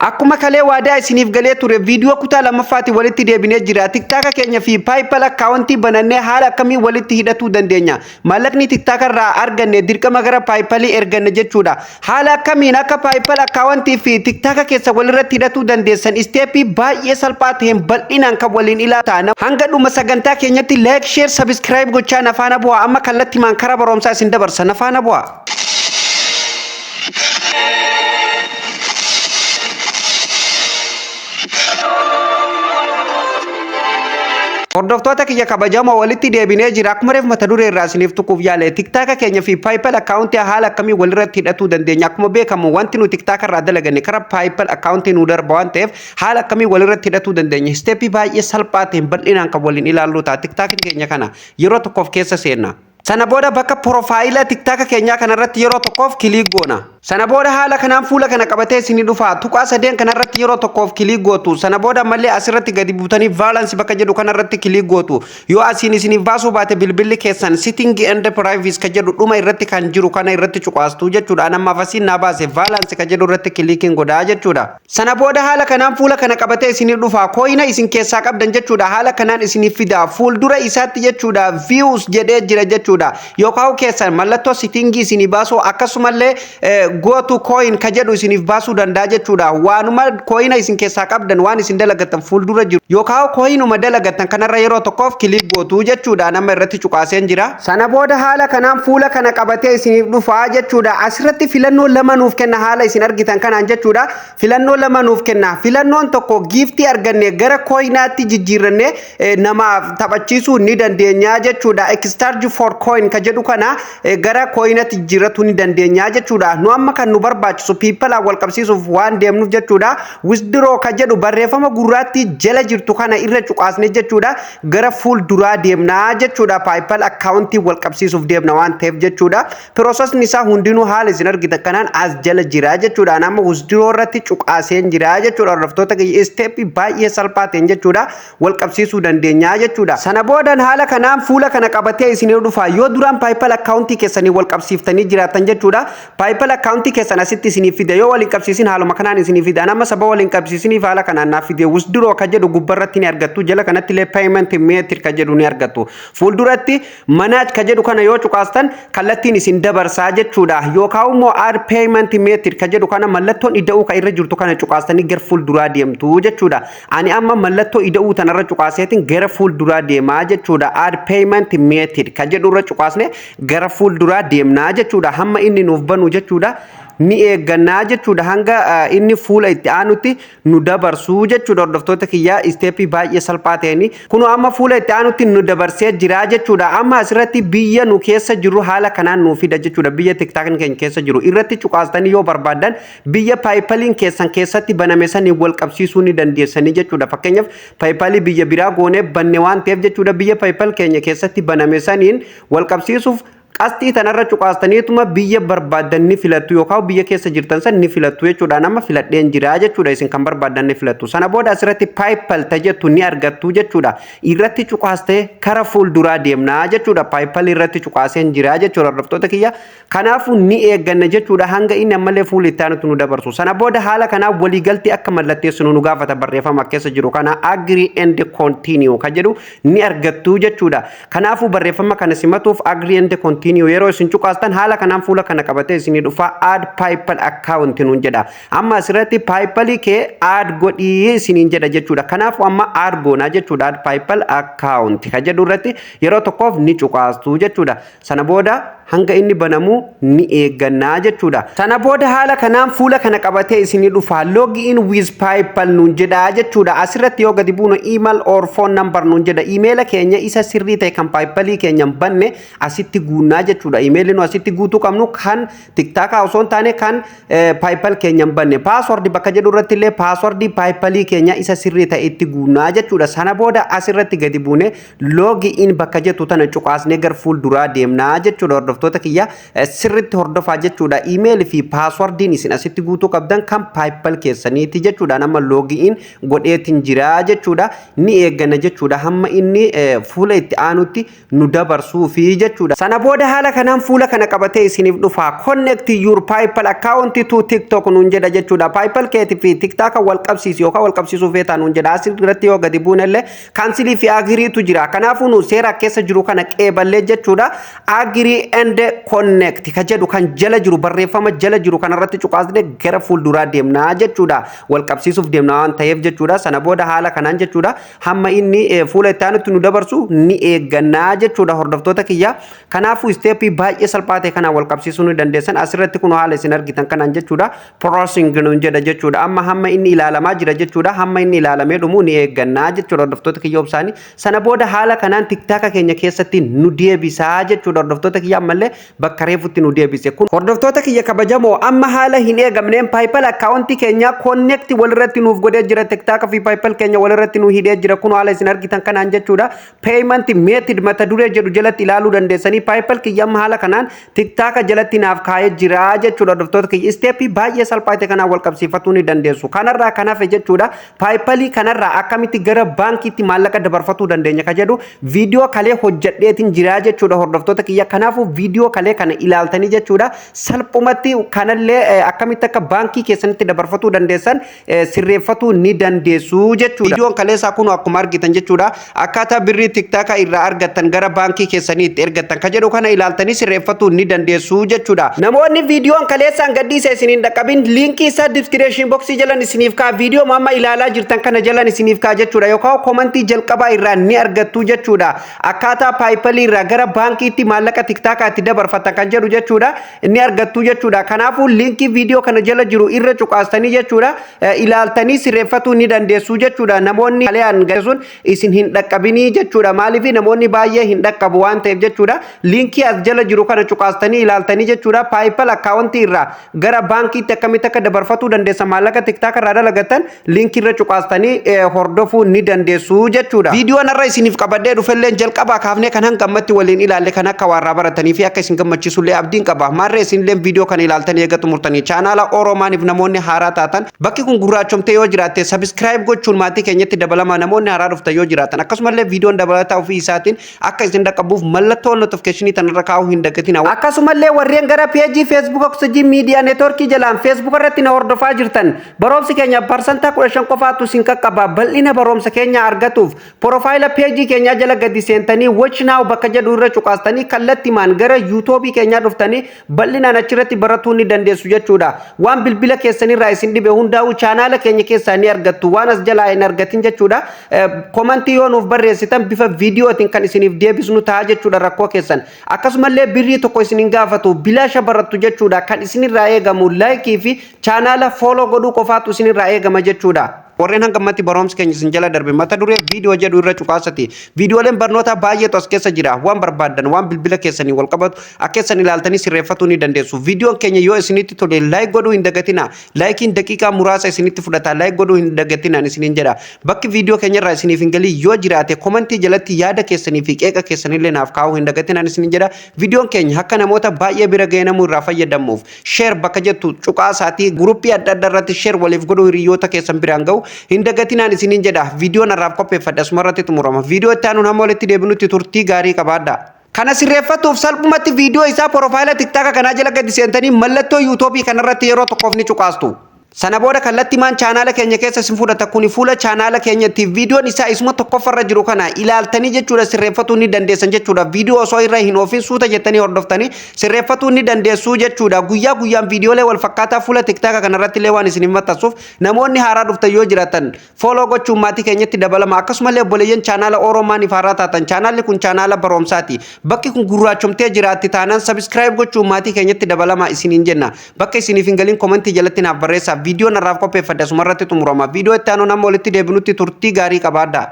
Akkuma kalee waadaa isiniif galee ture, viidiyoo kutaa lammaffaatiin walitti deebinee jira. TikTok keenya fi PayPal akkaawuntii banannee haala akkamiin walitti hidhatuu dandeenya? Maallaqni TikTok irraa arganne dirqama gara PayPalii erganne jechuudha. Haala akkamiin akka PayPal akkaawuntii fi TikTok keessa walirratti hidhatuu dandeessan isteeppii baay'ee salphaa ta'een bal'inaan kan waliin ilaaltan. Hanga dhuma sagantaa keenyatti like, share, subscribe gochaa na faana bu'aa. Amma kallattimaan karaa barumsaa isin dabarsa. Na faana bu'aa. Hordoftoota kiyya kabajamoo, walitti deebinee jira. Akkuma reef mata duree irraa isiniif tuquuf yaale, TikTok keenya fi PayPal akkaawuntii haala akkamii walirratti hidhatuu dandeenya? Akkuma beekamu, wanti nu TikTok irraa dalaganne karaa PayPal akkaawuntii nu darba waan ta'eef, haala akkamii walirratti hidhatuu dandeenya? Isteeppii baay'ee salphaa ta'een bal'inaan kan waliin ilaallu ta'a. TikTok keenya kana yeroo tokkoof keessa seenna. Sana booda bakka porofaayila TikTok keenyaa kanarratti yeroo tokkoof click goona. Sana booda haala kanaan fuula kana qabatee isinii dhufa. Tuqaa sadeen kanarratti yeroo tokkoof click gootu. Sana booda ammallee asirratti gadi buutanii balance bakka jedhu kanarratti click gootu. Yoo asiin isiniif baasuu baate bilbilli keessan, setting and privacy ka jedhu dhuma irratti kan jiru kana irratti cuqaastu jechuudha. An ammaaf asiin naa baase, balance ka jedhu irratti clickiin godhaa jechuudha. Sana booda haala kanaan fuula kana qabatee isinii dhufa. Coina isin keessaa qabdan jechuudha. Haala kanaan isiniif fida. Fuuldura isaatti jechuudha, views jedhee jira jechuudha. Yookaan keessan mallattoo settingii isinii baasuu, akkasumallee go to coin ka jedhu isiniif baasuu danda'a jechuudha. Waanuma coina isin keessaa qabdan, waan isin dalagattan fuuldura jiru yookaan coinuma dalagattan kanarra yeroo tokkoof click gootu jechuudha. Nama irratti cuqaaseen jira. Sana booda haala kanaan fuula kana qabatee isiniif dhufaa jechuudha. Asirratti filannoo lama nuuf kenna, haala isin argitan kanaan jechuudha. Filannoo lama nuuf kenna. Filannoon tokko giftii arganne gara coinaatti jijjiirranne namaaf taphachiisuu ni dandeenya jechuudha. Exchange for coin ka jedhu kana gara coinatti jijjiirrachuu ni dandeenya jechuudha. Nu amma kan nu barbaachisu PayPalaan wal qabsiisuuf waan deemnuuf jechuudha. Withdraw ka jedhu barreeffama gurraatti jala jirtu kana irra cuqaasne jechuudha. Gara fuulduraa deemnaa jechuudha. PayPal akkaawuntii wal qabsiisuuf deemna waan ta'eef jechuudha. Processni isaa hundinuu haala isin argitan kanaan as jala jira jechuudha. Amma withdraw irratti cuqaaseen jira jechuudha. Hordoftoota kiyya, isteeppii baay'ee salphaa ta'een jechuudha. Wal qabsiisuu dandeenya jechuudha. Sana boodan haala kanaan fuula kana qabatee isin dhufa. Yoo duraan PayPal akkaawuntii keessanii wal qabsiiftanii jiraatan jechuudha. PayPal akkaawuntii keessan asitti isiniif fida. Yoo wal hin qabsiisin haaluma kanaan isiniif fida. Amma saba wal hin qabsiisiniif haala kanaan naaf fide. Withdraw ka jedhu gubbarratti ni argattu. Jala kanatti illee payment method ka jedhu ni argattu. Fuulduratti manage ka jedhu kana yoo cuqaastan kallattiin isin dabarsaa jechuudha. Yookaan immoo add payment method ka jedhu kana, mallattoon ida'uu ka irra jirtu kana cuqaastanii gara fuulduraa deemtu jechuudha. Ani amma mallattoo ida'uu tanarra cuqaaseetiin gara fuulduraa deemaa jechuudha. Add payment method ka jedhu irra cuqaasne gara fuulduraa deemnaa jechuudha. Hamma inni nuuf banu jechuudha. Ni eeggannaa jechuudha, hanga inni fuula itti aanutti nu dabarsuu jechuudha. Hordoftoota kiyyaa, isteeppii baay'ee salphaa ta'een kun amma fuula itti aanutti nu dabarsee jira jechuudha. Amma asirratti biyya nu keessa jiru haala kanaan nu fida jechuudha. Biyya TikTokni keenya keessa jiru irratti cuqaastanii yoo barbaadan biyya PayPaliin keessan keessatti baname sanii wal qabsiisuu ni dandeessanii jechuudha. Fakkeenyaaf, PayPalii biyya biraa goonee banne waan ta'eef jechuudha, biyya PayPal keenya keessatti baname saniin wal qabsiisuuf qasxii tanarra cuqaastaniituma biyya barbaaddan ni filattu yookaan biyya keessa jirtan san ni filattu jechuudha. Nama filadheen jira jechuudha. Isin kan barbaaddan ni filattu. Sana booda asirratti PayPal tajettu ni argattu jechuudha. Irratti cuqaastee kara fuulduraa deemnaa jechuudha. PayPal irratti cuqaaseen jira jechuudha, hordoftoota kiyya. Kanaafuu ni eegganna jechuudha, hanga inni ammallee fuula itti aanutti nu dabarsu. Sana booda haala kanaa waliigaltee akka mallatteessinu nu gaafata. Barreeffama keessa jiru kana, agree and continue ka jedhu ni argattu jechuudha. Kanaafuu barreeffama kana simatuuf agree and continue yeroo isin cuqaastan haala kanaan fuula kana qabatee isinii dhufa. Add PayPal account nuun jedha. Amma asirratti PayPalii kee add godhii isiniin jedha jechuudha. Kanaafuu amma add goonaa jechuudha. Add PayPal account ka jedhu irratti yeroo tokkoof ni cuqaastu jechuudha. Sana booda hanga inni banamu ni eeggannaa jechuudha. Sana booda haala kanaan fuula kana qabatee isinii dhufa. Log in with PayPal nuun jedha jechuudha. Asirratti yoo gadi buunu email or phone number nuun jedha. Imeela keenya isa sirrii ta'e kan PayPalii keenya hin banne asitti guunnaa jechuudha. Imeelli nu asitti guutuu qabnu kan TikTokaa osoo hin taane kan PayPal keenya hin banne. Password bakka jedhu irratti illee password PayPalii keenya isa sirrii ta'e itti guunnaa jechuudha. Sana booda asirratti gadi buune log in bakka jettu tana cuqaasnee gar fuulduraa deemnaa jechuudha. Hordoftoota Hordoftoota kiyya, sirritti hordofaa jechuudha. Email fi passwordiin isin asitti guutuu qabdan kan PayPal keessaniiti jechuudha. Nama login godheetiin jira jechuudha. Ni eegganna jechuudha, hamma inni fuula itti aanutti nu dabarsuufi jechuudha. Sana booda haala kanaan fuula kana qabatee isiniif dhufa. "Connect your PayPal account to TikTok" nuun jedha jechuudha. PayPal keetii fi TikTok wal qabsiisi yookaan wal qabsiisuu feetaa nuun jedha. Asirratti yoo gadi buunellee cancel fi agreetu jira. Kanaafuu nu seera keessa jiru kana qeeballee jechuudha. "Agree and connect" ka jedhu kan jala jiru, barreeffama jala jiru kanarratti cuqaasne gara fuulduraa deemnaa jechuudha. Wal qabsiisuuf deemnaa waan ta'eef jechuudha. Sana booda haala kanaan jechuudha. Hamma inni fuula itti aanutti nu dabarsu ni eeggannaa jechuudha, hordoftoota kiyya. Kanaafuu step baay'ee salphaa ta'e kanaan wal qabsiisuu ni dandeessan. Asirratti kun haala isin argitan kanaan jechuudha. "Processing" nuun jedha jechuudha. Amma hamma inni ilaalamaa jira jechuudha. Hamma inni ilaalamee dhumu ni eeggannaa jechuudha, hordoftoota kiyya, obsaanii. Sana booda haala kanaan TikToka keenya keessatti nu deebisaa jechuudha, hordoftoota kiyya. Ammallee bakka reefutti nu deebise. Kun, hordoftoota kiyya kabajamoo, amma haala hin eegamneen PayPal account keenya connect walirratti nuuf godhee jira. TikToka fi PayPal keenya walirratti nu hidhee jira. Kun haala isin argitan kanaan jechuudha. "Payment method" mata duree jedhu jalatti ilaaluu dandeessanii. PayPal kiyya amma haala kanaan TikToka jalatti naaf kaa'ee jira jechuudha, hordoftoota kiyya. Step baay'ee salphaa ta'e kanaan wal qabsiifatuu ni dandeessu. Kanarraa kan hafe jechuudha, PayPalii kanarraa akkamitti gara baankiitti maallaqa dabarfatuu dandeenya ka jedhu viidiyoo kalee hojjedheetiin jira jechuudha, hordoftoota kiyya. Kanaafuu viidiyoo kalee kana ilaaltanii jechuudha, salphumatti kanallee akkamitti akka baankii keessanitti dabarfatuu dandeessan sirreeffatuu ni dandeessu jechuudha. Viidiyoon kaleessaa kun akkuma argitan jechuudha, akkaataa birrii TikToka irraa argattan gara baankii keessaniitti ergattan ka jedhu kana ilaaltanii sirreeffatuu ni dandeessu jechuudha. Namoonni viidiyoon kaleessaan gadhiise isiniin dhaqqabin, liinkii isaa description box jalan isiniif kaa, viidiyoo amma ilaalaa jirtan kana jalan isiniif kaa jechuudha, yookaan comment jalqabaa irraa ni argattu jechuudha. Akkaataa PayPalii irraa gara baankiitti maallaqa TikTokaatti dabarfatan kan jedhu jechuudha, ni argattu jechuudha. Kanaafuu liinkii viidiyoo kana jala jiru irra cuqaastanii jechuudha, ilaaltanii sirreeffatuu ni dandeessu jechuudha. Namoonni kaleen sun isin hin dhaqqabinii jechuudha. Maaliif? Namoonni baay'ee hin dhaqqabu waan ta'eef jechuudha. Liinkii as jala jiru kana cuqaastanii ilaaltanii jechuudha, PayPal account irraa gara baankiitti akkamitti akka dabarfatuu dandeessan maallaqa TikToka irraa dalagatan liinkii irra cuqaastanii hordofuu ni dandeessu jechuudha. Viidiyoon har'a isiniif qabadhee dhufelleen jalqabaa kaafnee kan hanga ammatti waliin ilaalle kan akka waarraa baratanii fi akka isin gammachiisullee abdiin qaba. Maarree isinillee viidiyoo kana ilaaltanii eega xumurtanii, chaanaala Oromaaniif namoonni haaraa taatan, bakki kun gurraachomtee yoo jiraatte, subscribe gochuun maatii keenyatti dabalamaa namoonni haaraa dhuftan yoo jiraatan. Akkasumallee viidiyoon dabalataa ofii isaatiin akka isin dhaqqabuuf mallattoo notification tanarra kaa'uu hin dagatina. Akkasumallee warreen gara peejii Facebook Oxygen Media Network jalaan Facebook irratti na hordofaa jirtan, barumsi keenya 15% qofaatu isin qaqqaba. Bal'ina barumsa keenya argatuuf profile peejii keenyaa jala gadi seentanii "Watch now" bakka jedhu irra cuqaastanii kallattimaan gara YouTubeii keenyaa dhuftanii bal'inaan achirratti baratuu ni dandeessu jechuudha. Waan bilbila keessanirraa isin dhibe hundaa'u chaanaala keenya keessaa ni argattu. Waan as jalaa hin argatin jechuudha, comment yoo nuuf barreessitan bifa viidiyootiin kan isiniif deebisnu ta'a jechuudha rakkoo keessan. Akkasumallee birrii tokko isin hin gaafatu, bilaasha barattu jechuudha. Kan isinirraa eegamu like fi chaanaala follow godhuu qofaatu isinirraa eegama jechuudha. Warreen hanga ammatti barumsa keenya isin jala darbe, mata duree viidiyoo jedhu irra cuqaasati. Viidiyooleen barnoota baay'eetu as keessa jira. Waan barbaaddan, waan bilbila keessanii wal qabatu akka keessan ilaaltanii sirreeffatuu ni dandeessu. Viidiyoon keenya yoo isinitti tole like godhuu hin dagatina. Likeiin daqiiqaa muraasa isinitti fudhata. Like godhuu hin dagatina isiniin jedha. Bakki viidiyoo keenya irraa isiniif hin galii yoo jiraate, comment jalatti yaada keessanii fi qeeqa keessanillee naaf kaa'uu hin dagatina isiniin jedha. Viidiyoon keenya akka namoota baay'ee bira ga'ee namuu irraa fayyadamuuf share bakka jettu cuqaasaatii guruppii adda addaa irratti share waliif godhuu, hiriyoota keessan biraan ga'u hin dagatinaan isiniin jedha. Viidiyoon har'aaf qopheeffadhe asumarratti xumurama. Viidiyoo itti aanuun hamma walitti deebinutti turtii gaarii qabaadha. Kana sirreeffatuuf salphumatti viidiyoo isaa profile TikToka kanaa jala gadi seentanii mallattoo YouTubeii kanarratti yeroo tokkoof ni cuqaastu. Sana booda kallattimaan chaanaala keenya keessa isin fudhata. Kuni fuula chaanaala keenyatti viidiyoon isaa isuma tokkoffarra jiru kana ilaaltanii jechuudha, sirreeffatuu ni dandeessan jechuudha. Viidiyoo osoo irra hin oofin suuta jettanii hordoftanii sirreeffatuu ni dandeessuu jechuudha. Guyyaa guyyaan viidiyoolee wal fakkaataa fuula TikToka kanarratti illee waan isin maxxansuuf, namoonni haaraa dhuftan yoo jiraatan follow gochuun maatii keenyatti dabalama. Akkasumallee obboleeyyan chaanaala Oromaaniif haaraa taatan, chaanaalli kun chaanaala barumsaati. Bakki kun gurraachomtee jiraatti taanaan subscribe gochuun maatii keenyatti dabalama isiniin jenna. Bakka isiniif hin galin comment jalatti naaf barreessaa. Viidiyoon har'aaf qopheeffadhe asumarratti xumurama. Viidiyoo itti aanu nama walitti deebinutti turtii gaarii qabaadhaa.